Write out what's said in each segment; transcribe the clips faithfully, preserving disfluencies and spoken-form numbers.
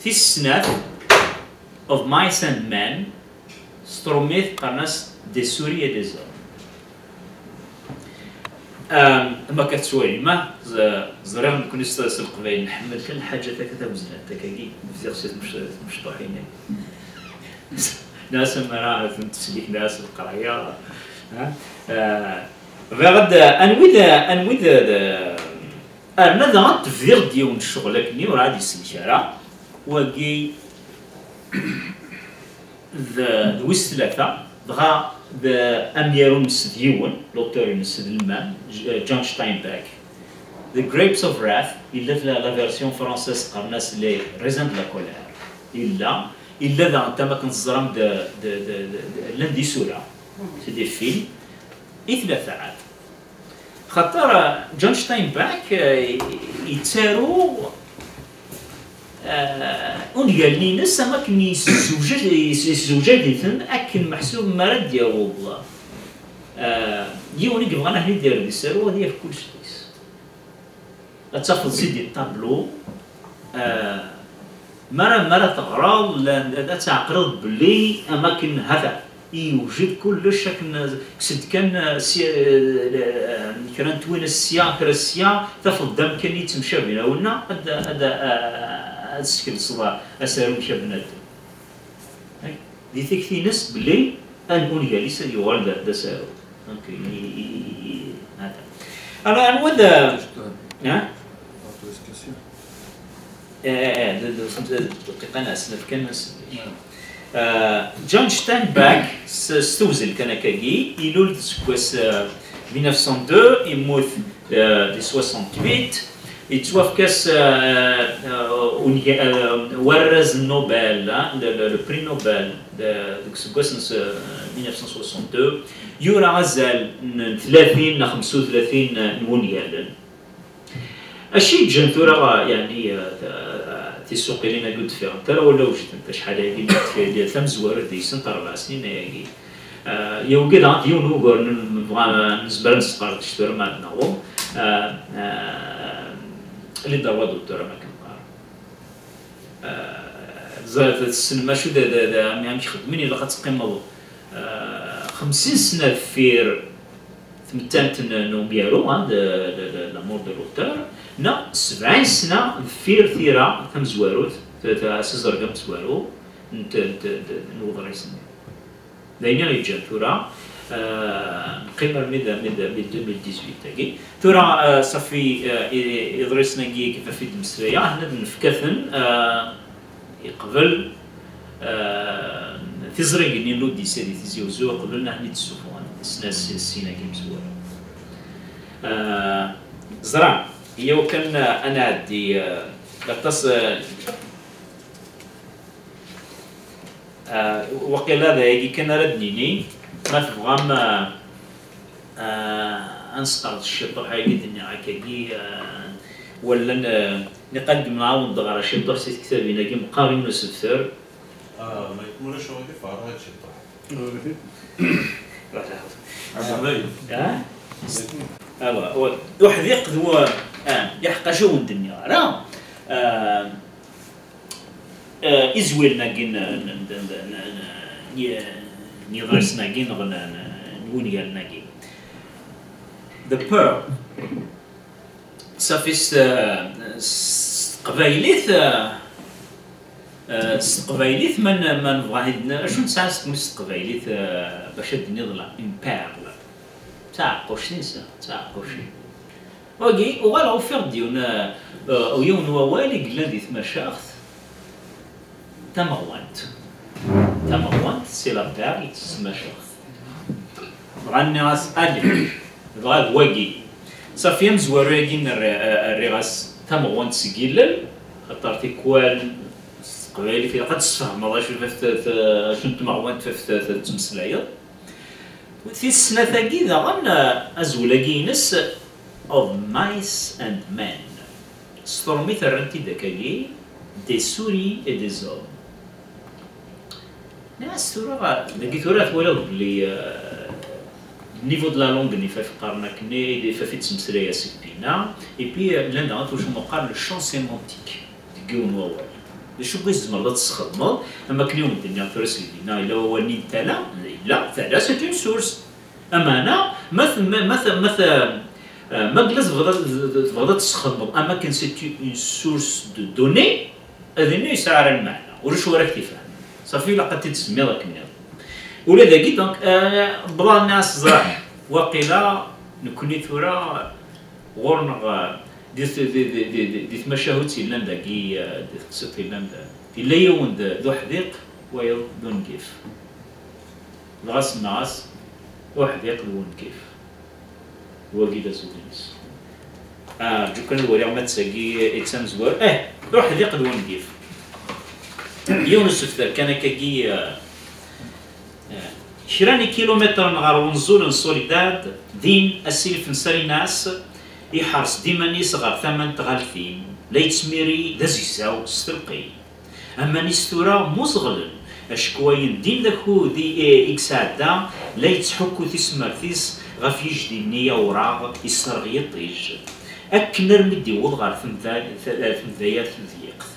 Tis snat, Of Mice and Men, s trumit qqaren-as Des souris et des hommes. Am, am akka tettwalim, ah, ẓ-, ẓriɣ nekkni s, s Leqbayel nḥemmel kan lḥaǧat akka tawezlant, akkagi, bdiɣ si tmec-, tmecṭuḥin-agi. Nnas amara tmeslik, nnas leqraya, ha? Ah, bɣiɣ ad, anwi d, anwi d, d, arna daɣen tebdiɣ-d yiwen n ccɣel akkenni ur ɛad yesselk ara, wagi d, d wis tlata, dɣa d amyaru-nnes d yiwen, l'auteur-nnes d lmam, J-, John Steinbeck. The Grapes of Wrath, yella la, la version française qqaren-as Les Raisins de la Colère. Yella, yella daɣen tama akken teẓram d, d, d, d, d, llan d isura, c'est des films, i tlata ɛad. Xaṭer, eh, John Steinbeck, eh, yettaru, eh, ungalen-ines am akken yessewjad-, yessewjad-iten akken meḥsub mi ara d-yaweḍ, eh, yiwen i yebɣan ad ten-id-yerr di usaru, ad yaf kullec deg-s. Ad tafeḍ sidi ṭablu, eh, mi ara, mi ara teɣreḍ, la, ad tɛeqleḍ belli am akken hata, yewjed kullec akken, kkes-d kan, eh, si, eh, kra n twinas sya, kra sya, tafeḍ-d amkan yettemcabin, a winna ad, ad, eh, ad teskelseḍ asaru-ik a bnadem. Di tikti-ines belli ungal-is ad yuɣal d, d asaru. Donc, i, i, i, i, hata. Alors, anwa d, ha? Eh, eh, eh, d, d, d, dqiqa n snat kan, eh, John Steinbeck, s, s tewzel kan akkagi, ilul-d seg wass, eh, mille neuf cent deux, immut, eh, di soixante-huit, yettwafk-as, eh, eh, unga-, eh, warraz n Nobel, eh, le, le, le prix Nobel, de, deg useggas n s-, mille neuf cent soixante-deux, yura azal n tlatin neɣ xemsa u tlatin n wungalen. Acu i yeǧǧan tura, yeɛni, eh, ta-, tisuqilin-agi ur d-ffiɣent ara wala wejden-t acḥal-agi, tamezwarut deg-sent rebɛa snin ayagi. Eh, yewwi daɣen d yiwen wugur n, nebɣa, nezmer ad nesqerdec tura ma ad naweḍ, eh, eh, les droits d'auteur, am akken qqaren. Eh, ẓ-, tessnem acu d, d, d, amek xeddmen, ilaq ad teqqimeḍ, eh, xemsin sna deffir tmettant n, n umyaru, hein, de, de, de la mort de l'auteur, neɣ sebɛin sna deffir tira tamezwarut, t-, t-, asiẓreg amezwaru n, t-, n, t-, n, n uḍris-nni. D ayen i ɣ-yeǧǧan tura, eh, neqqim armi d, armi d, armi d deux mille dix-huit-agi. Tura, eh, safi, eh, i, i, iḍrisen-agi i ɣef i d-mmeslayeɣ, akken ad nefk-aten, eh, iqbel, eh, tiẓrigin n l'Odyssée di Tizi Uzzu, iqbel akken i d-ssufɣen, sna s-, sin-agi imezwura. Eh, ẓra, iyaw kan, eh, ad nɛeddi, eh, aṭas, eh, Ah, waqila d ayagi kan ara d-nini, ma tebɣam, ah, ah, ad nesqerdec ciṭuḥ ayagi d-nniɣ akkagi, ah, wallen, ah, niqal deg mɛawen d-ɣra ciṭuḥ si tektabin-agi meqqar yiwen usebter. Ah, ma yekmulac ɣef ɣer ciṭuḥ. Ah? Alors, uḥdiq d wa, ah, iḥeqqa acu wen-d-nniɣ ara. Ah, Eh, izwilen-agi n, n, n, n, n, n, n yiḍrisen-agi neɣ n, n, n wungalen-agi. The Pearl. Safi s, s teqbaylit, eh, eh, s teqbaylit, ma n-, ma nebɣa ad d-, acu nesɛa s, s teqbaylit, eh, bac ad d-tiniḍ la, une perle. D taɛeqquct i nesɛa, d taɛeqquct. Wagi, uɣaleɣ ufiɣ-d yiwen, eh, eh, yiwen n wawal i yellan di tmacaɣt tameɣwant. Tameɣwant, c'est la perle, s tmacaɣt. Dɣa nniɣ-as, allez, dɣa d wagi. Safi amezwaru-agi n rri-, eh, rriɣ-as tameɣwant seg yilel, xaṭer tikwal s teqbaylit ilaq ad tesfehmeḍ acu, t-, t-, acu n tmeɣwant ɣef t-, t-, tettmeslayeḍ. Tis snat-agi daɣen, eh, azwel-agi-ines, Of Mice and Men. S trumit rran-t-id akkagi, Des souris et des hommes. Nniɣ-as tura, dagi tura twalaḍ belli, eh, niveau de la langue-nni, faf qqaren akken, faf i ttmeslaya seg dinna, et puis, eh, llan daɣen twacult meqqar le champ sémantique deg yiwen wawal. D acu i tzemreḍ ad tesxedmeḍ? Am akken i wen-d-nniɣ tura seg dinna, yella wawal-nni n tala, yella, tala c'est une source. Ameɛna, ma t-, ma, ma t-, ma t-, eh, ma yella tebɣiḍ ad, tebɣiḍ ad tesxedmeḍ am akken c'est une source de données, ad inu yesɛa ara lmeɛna, ulac wara k-tifhem. Safi, ilaq ad t-id-tsemmiḍ akken nniḍen. Ula dagi, donc, eh, bḍan-as ẓer, waqila, nekkni tura, ɣur-neɣ, eh, di, di, di tmacahut yellan dagi, eh, di teqsiṭ yellan da, yella yiwen d, d uḥdiq, wayeḍ d ungif. Dɣa semmaɣ-as uḥdiq d wungif. Wagi d azul-ines. Ah, rǧu kan ad waliɣ ma d tagi i d tamezwarut. Eh, uḥdiq d wungif. Yiwen usebter kan akkagi, eh, eh, kra n ikilumitren ɣer wenẓul n Soledad, din asilef n Salinas iḥers-d iman-is ɣer tama n tɣaltin, la yettmiri d azegzaw s telqey. Aman-is tura mmuẓeɣlen, acku ayen din d akud i, i yesɛedda la yettḥukku tisemert-is ɣef yijdi-nni awraɣ isserɣ yiṭij, akken armi d-iwweḍ ɣer temda-, temda-, temdayat tedyiqt.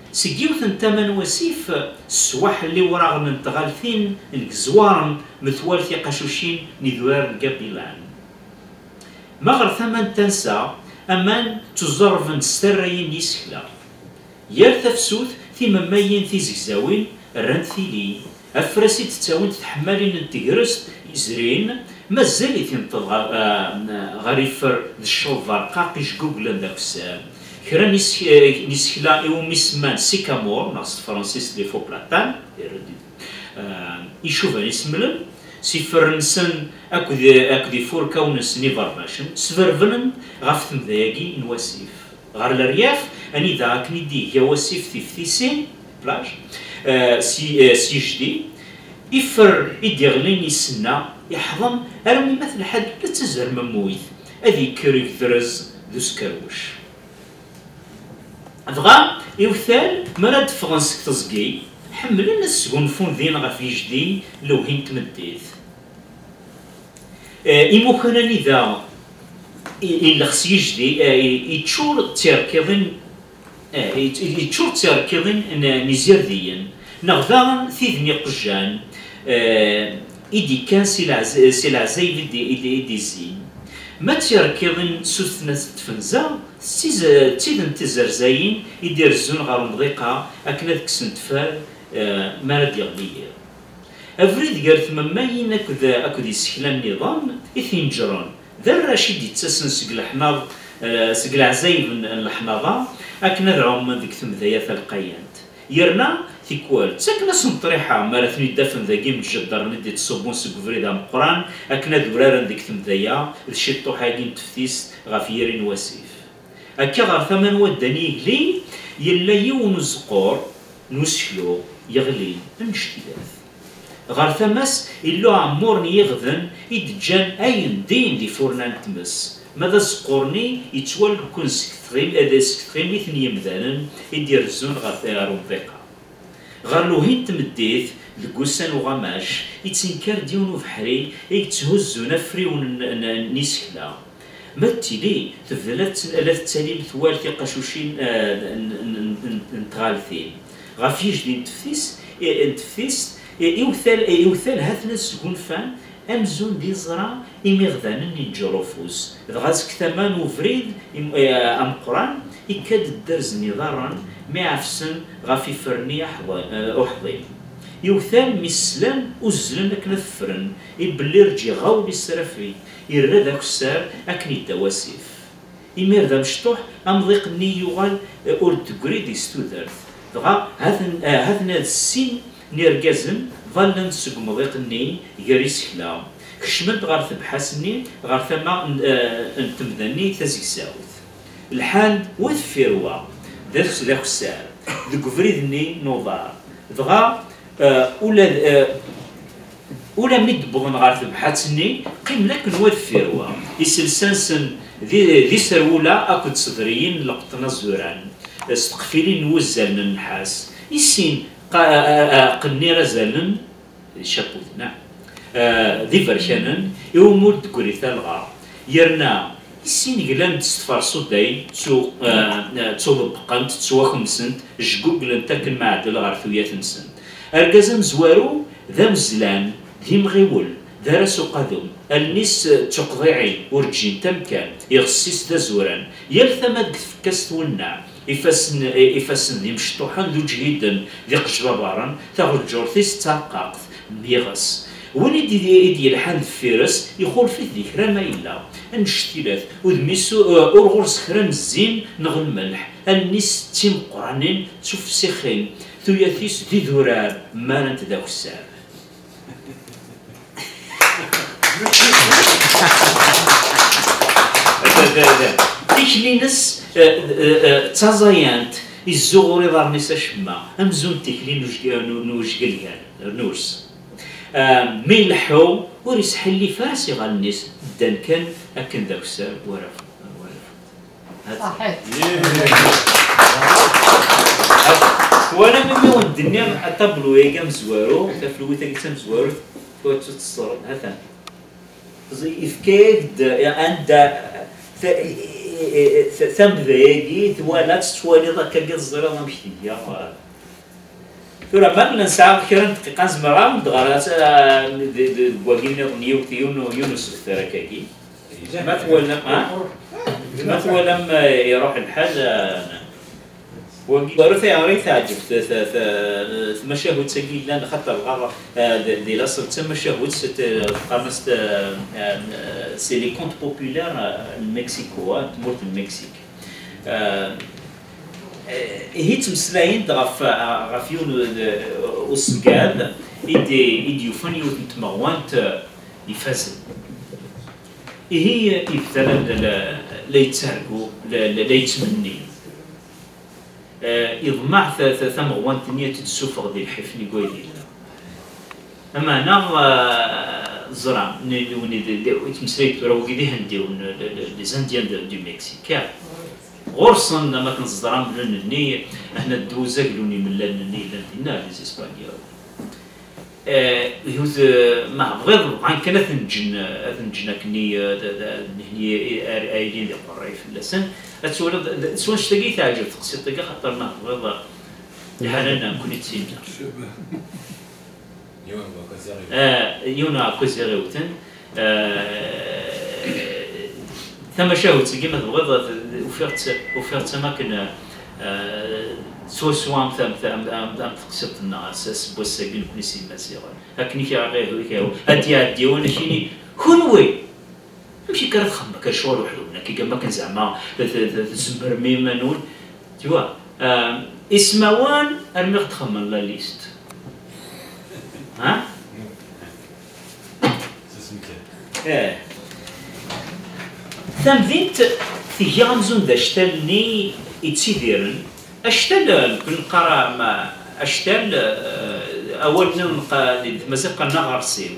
Seg yiwet n tama n wasif, sswaḥel iwraɣen n tɣaltin n yezwaren metwal tiqacucin n idurar n Gabilan. Ma ɣer tama n tansa, aman ttuẓerrben-d s tarrayin n yisekla. Yal tafsut, timemmayin tizegzawin rrant tili, afras i d-ttawint tḥemmalin n tegrest yezrin, mazal-it inṭeḍ ɣer, ah, ɣer ifer d cceḍ berqaq ijguglen d akessar. Kra n yis-, eh, n yisekla iwumi semman sycamore, neɣ s tefransist les faux platanes, irra-d, ah, icuban isemlen, s iferren-nsen akked, akked ifurkawen-nsen iberbacen, sberbnen ɣef temda-agi n wasif. Ɣer leryaf, anida akken i d-iga wasif tiftisin, plage, eh, s, eh, s yijdi, ifer i d-iɣlin isenna, iḥḍen armi ma telḥa-d ula d tazermemmuyt, ad yekker ugdrez d uskerwec. Dɣa, iwtal, mi ara d-ffɣen seg teẓgi, ḥemmlen ad sgunfun din ɣef yijdi, lewhi n tmeddit. Eh, imukan anida i, i llexs yijdi, eh, i, iččur d tirkiḍin, eh, i, i, iččur d tirkiḍin n, n izirdiyen, neɣ daɣen tid n iqjan, eh, i d-ikkan si leɛz-, si leɛzayeb i d-, i d-, i d-izzin. Ma d tirkiḍin s utnat n tfenza, d tiz-, d tid n tizerzayin i d-irezzun ɣer umḍiq-a akken ad kksent fad, eh, mi ara d-yeɣli yiḍ. Abrid gar tmemmayin akked, akked yisekla nniḍen i t-inǧren, d arrac i d-ittasen seg leḥnaḍ, eh, seg leɛzayeb n, n leḥnaḍa, akken ad ɛummen deg temda-ya talqayant. Yerna, tikwal, ttaken-asen ṭṭriḥa mi ara ten-id-afen dagi imjeddren i d-ittṣubbun seg ubrid ameqqran, akken ad uraren deg temda-ya d ciṭṭuḥ-agi n teftist ɣef yiri n wasif. Akka ɣer tama n wadda n yigli, yella yiwen uzeqqur n useklu yeɣlin, annect-ilat. Ɣer tama-s, yella uɛemmur n yiɣden i d-ǧǧan ayen din di furna n tmes, ma d azeqqur-nni yettwalekkun seg tɣim-, eh, seg tɣimit n yemdanen i d-irezzun ɣer, ɣer umḍiq-a. Ɣer lewhi n tmeddit, deg wussan uɣamac, yettenkar-d yiwen ubeḥri i yetthuzzun afriwen n, n, n yisekla. Ma d tili, tebda la tt-, la tettali metwal tiqacucin, eh, n, n, n, n, n tɣaltin. Ɣef yijdi n teftist, eh, n teftist, eh, iwtal, eh, iwtal ha-ten-ad sgunfan amzun d iẓra imiɣdanen n Ǧerufus. Dɣa seg tama n ubrid im-, eh, ameqqran, ikka-d dderz n iḍarren mi ɛefsen ɣef ifer-nni aḥḍi-, eh, uḥḍim. Iwtal mi s-slan, uzzlen akken ad ffren, ibellireǧ iɣawel israfig, irra d akessar akken idda wasif. Imir d amecṭuḥ, amḍiq-nni yuɣal, eh, ur d-tegri deg-s tudert. Dɣa, ha-ten, eh, ha-ten-ad sin n irgazen ḍallen-d seg umḍiq-nni gar isekla. Kecmen-d ɣer tebḥas-nni, ɣer tama n, eh, n temda-nni tazegzawt. Lḥan-d wa deffir wa, d ak-, d akessar, deg ubrid-nni n uḍar. Dɣa, eh, ula d, eh, ula mi d-wwḍen ɣer tebḥat-nni, qqimen akken wa deffir wa. Iselsa-nsen d, d iserwula akked tsedriyin n lqeṭṭen azuran, s tqefilin n wuzzal n nnḥas. I sin qa-, a, a, a, qqnen irazalen, d chapeau, neɣ, eh, d iberkanen, iwumi ur d-tegri talɣa. Yerna, I sin glant s tferṣuday, ttu-, eh, eh, ttuḍebbqent, ttwakemsent, jguglent akken ma ɛedl ɣer tuyat-nsent. Argaz amezwaru d amezzlan, d imɣiwel, d aras uqadum, allen-is, eh, d tuqḍiɛin, ur ǧǧint amkan, iɣes-is d azuran, yal tama deg tfekka-s twenneɛ, ifassen, eh, ifassen d imecṭuḥen d uǧhiden d iqejbabaren, taɣeǧǧurt-is d tareqqaqt, nniɣ-as. Win i d-, i d-yelḥan deffir-s, ixulef-it di kra ma yella. Annect-ilat, udem-is u-, ur ɣur-s kra n zzin neɣ lmelḥ, allen-is d timeqqranin d tufsixin, tuyat-is d idurar mmarant d akessar. Tikli-ines, eh, eh, eh, d taẓayant, izzuɣur iḍarren-is acemma, amzun d tikli n ujg-, n, n ujgelgal, rnus. Ah, mi ileḥḥu, ur isḥillif ara s iɣallen-is, ddan kan akken d akessar, war afud, war afud. Hat-, صحيح. Twalam imi wen-d-nniɣ atablu-agi amezwaru, tafelwit-agi d tamezwarut, tura tetteṣṣreḍ, hatan. Yefka-yak-d, anda, ta-, ta-, tamda-agi, twala-tt, tettwaliḍ akka, teẓriḍ amek tga. Tura, ma nella nesɛa kra n dqiqa, nezmer ad wen-d-ɣer, ah, d-, d-, deg wagi nniḍen yiwet, yiwen, yiwen usebter akkagi. Ma twalam, ah? Ma twalam, ah, iruḥ lḥal, ah, wagi. Tura tayɣer i teɛǧeb t-, t-, t-, tmacahut-agi yellan, xaṭer dɣa, ah, d-, di laṣel d tamacahut, c'est, ah, qqaren-as, ah, ah, c'est les contes populaires, ah, n Mexico, ah, tmurt n Mexique. Ah, eh, ihi ttmeslayen-d ɣef, ɣef yiwen n, useggan i d-, i d-yufan yiwet n tmeɣwant, eh, ifazen. Ihi yebda la, la, la, la yettargu, la, la, la yettmenni. Eh, iḍmeɛ ta-, ta-, tameɣwant-nni ad tt-id-ssufeɣ di lḥif-nni deg wayd yella. Ameɛna, eh, ẓra, n-, n-, win i d, d, yettmeslay tura wagi d Ihendiwen, le, le, les Indiens de, du Mexique. Ɣur-sen, am akken teẓram, lun-nni, ahna d uzaglu n imellalen-nni yellan dinna, les Espagnols. Eh, yiwet, eh, ma tebɣiḍ, bɣan kan ad ten-ǧǧen, ad ten-ǧǧen akkenni, eh, d, d, d, nehni, eh, ar, aylin d iqerray fell-asen. Ad twaliḍ, d, d, s wanect-agi i teɛǧeb teqsiṭ-agi, axaṭer ma tebɣiḍ, eh, lḥala-nneɣ nekkni d tinna. Yiwen n uɛekkaz i ɣ-iwten. Eh, yiwen n uɛekkaz i ɣ-iwten. Eh, tamacahut-agi, ma tebɣiḍ, ufiɣ-tt, ufiɣ-tt am akken, eh, swaswa am, am, am, am, am teqsiṭ-nneɣ ass, ass n wass-agi nekkni s Imaziɣen. Akken i k-, i k-, ad d-iɛeddi wanakini, kunwi! Amek akka ara txemmem akka lecɣal weḥd-wen? Akka am akken zeɛma t-, t-, t-, tzemrem i iman-nwen? Tu vois, euh, ismawen armi ɣ-d-xemmen la liste. Ha? Eh. Tamdint tga amzun d actal-nni yettidiren. Actal, eh, nekkni neqqar, ma, actal, eh, awal-nni neqqa-, di tmaziɣt qqaren aɣersiw.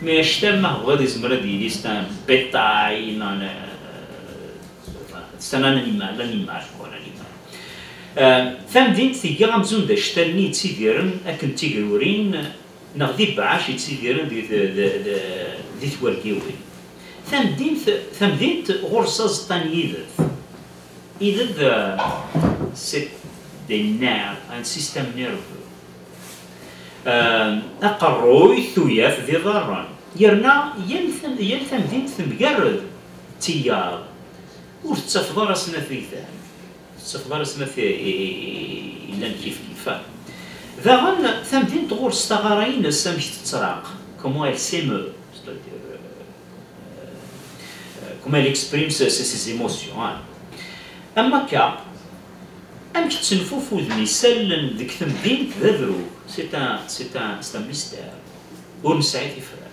Mais actal, ma tebɣiḍ, yezmer ad yili c'est un bétail, non, eh, c'est un animal, l'animal, quoi, l'animal. Eh, tamdint tga amzun d actal-nni yettidiren akken d tigrurin, neɣ d ibeɛɛac yettidiren di, di, di, di, di twergiwin. Tamdint, tamdint ɣur-s aẓeṭṭa n yided. Ided, euh, c'est des nerfs, un système nerveux. Euh, aqerruy, tuyat, d iḍarren. Yerna yal tam-, yal tamdint temgarred d tiyaḍ. Ur tettafeḍ ara snat igdan. Tettafeḍ ara snat i, i, i, i, yellan kif kif. Daɣen, tamdint ɣur-s taɣara-ines amek tettraq, comment elle s'émeut, c'est-à-dire, euh, euh, comment elle exprime ses, ses, ses émotions, hein. Am akka, amek ttenfufuden isallen deg temdint d adrug, c'est un, c'est un, c'est un mystère. Ur nesɛi tifrat.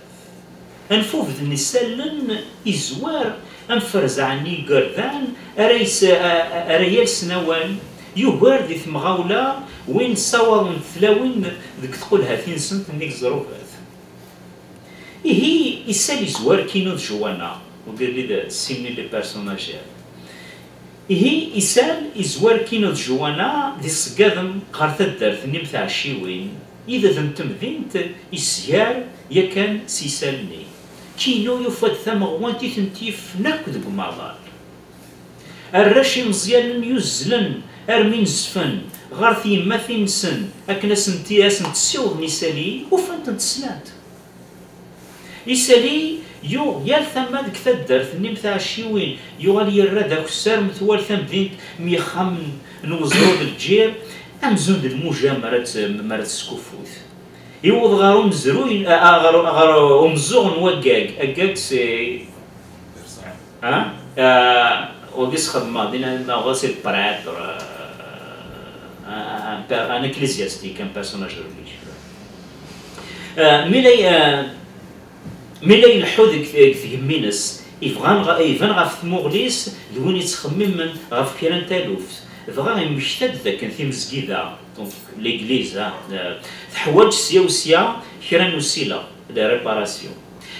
Anfufed n isallen izwar am ferzaɛ n yigerdan ara is-, a-, a-, ara yalsen awal, yugar di temɣawla win ssawaḍent tlawin deg tqulhatin-nsent nnig ẓrubat. Ihi, isal izwar Kino d Juana, wigi d simni les personnages. Ihi, isal izwar Kino d Juana d iṣeggaden ɣer taddart-nni m tɛecciwin, ided n temdint isgar yakan s isal-nni. Kino yufa-d tameɣwant i tent-yifen akk deg umaḍal. Arrac imeẓyanen yuzzlen armi nezfen ɣer tyemmatin-nsen akken ad sent-, ad sent-ssiwḍen isali, ufan-tent slant. Isali yuɣ yal tama deg taddart-nni n tɛecciwin, yuɣal yerra d akessar metwal tamdint myexxamen n weẓru d lǧir, amzun d lmuja mi ara tt-, mi ara teskuffut. Iwweḍ ɣer umezruy, a, a, ɣer, ɣer umeẓẓuɣ n waggag. Aggag, c'est, hein? Euh, wagi sxedmeɣ din, neɣ c'est le prêtre, euh, un, un, un per-, un ecclésiastique, un personnage religieux. Euh, mi la, euh, mi la ileḥḥu deg, deg tgemmi-ines, ibɣan ɣ-, iban ɣef tmuɣli-s d win yettxemmimen ɣef kra n taluft, dɣa immekta-d dakken timezgida, donc l'église, hein, euh, teḥwaǧ sya u sya kra n usileɣ, la réparation.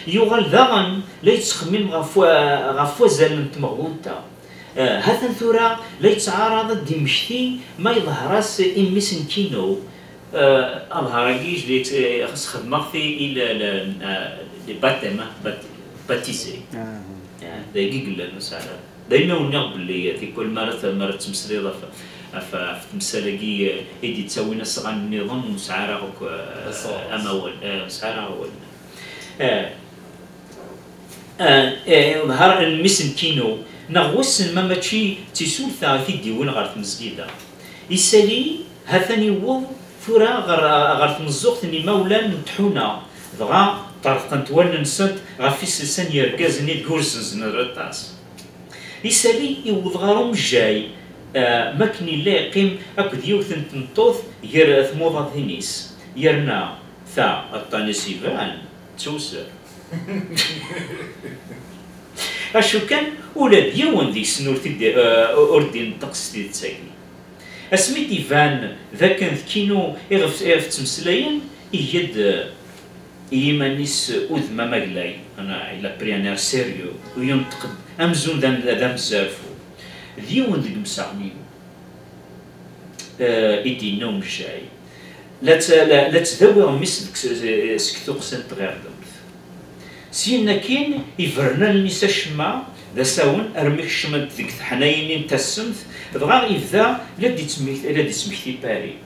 Yuɣal daɣen la yettxemmim ɣef wa-, ɣef wazal n tmeɣwant-a. Eh, ha-t-an tura la yettɛaraḍ ad d-immekti ma yeḍher-as i mmi-s n Kino. Eh, aḍhar-agi, je l'ai, eh, xedmeɣ-t i, i le, le, eh, les baptêmes, hein, bat-, baptisé. Eh, d ayagi i yellan, ur sɛiɣ ara. Daymi ur nniɣ belli tikwal mi ara t-, mi ara tettmeslayeḍ ɣef, ɣef, ɣef temsal-agi, eh, i d-yettawin asɣan nniḍen, ur nesɛi ara akk, eh, amawal, eh, ur nesɛi ara awal. Eh, eh, eh, ḍher n mmi-s n Kino, neɣ wissen ma mačči d tisulta i t-id-iwin ɣer tmezgida. Isali, ha-t-an iwweḍ tura ɣer, ɣer tmeẓẓuɣt n imawlan n tḥuna, dɣa ṭerḍqent wallen-nsent ɣef iselsa n yergazen i deg ur zzenzen ara aṭas. Isali iwweḍ ɣer umejjay, eh, mi akken yella yeqqim akked yiwet n tmeṭṭut gar tmuḍatin-is, yerna ta, aṭṭan-is iban, d tewser. Acu kan, ula d yiwen deg-sen ur t-id-, eh, ur d-ineṭṭeq s tidet-agi. Asmi d-iban d akken d Kino iɣef, iɣef ttmeslayen, iga-d, eh, i yiman-is udem amaglay, ana, il a pris un air sérieux, u yenṭeq-d amzun d am-, d amzerfu. D yiwen deg imsaɣen-inu, eh, i d-yenna umejjay. La tt-, la, la ttdawiɣ mmi-s deg s-, seg tuqqsa n tɣirdemt. Syin akkin, ibren allen-is acemma d asawen armi kecment deg teḥnayin-nni n tassemt, dɣa ibda la d-ittmek-, la d-ittmekti Paris.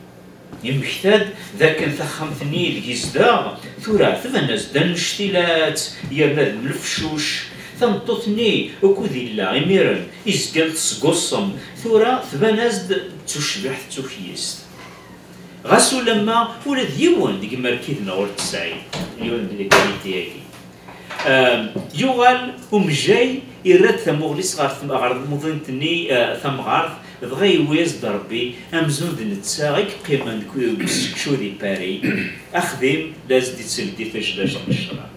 Yemmekta-d d akken taxxamt-nni ideg yezdeɣ tura tban-as-d d annect-ilat yerna d mm lefcuc. Tameṭṭut-nni ukud illa imiren izgan tesguṣṣem, tura tban-as-d d tucbiḥt d tukyist. Ɣas ulamma ula d yiwen deg imerkiden ur t-tesɛi, yiwen deg les qualités-agi. Ehm, yuɣal umejjay, irra-d tamuɣli-s ɣer tem-, ɣer tmuḍint-nni, eh, tamɣart, dɣa yewwi-as-d Rebbi amzun d netta i yeqqimen deg, deg usekcu di Paris, axdim la as-d-ittleddi tajlact n ccreɛ.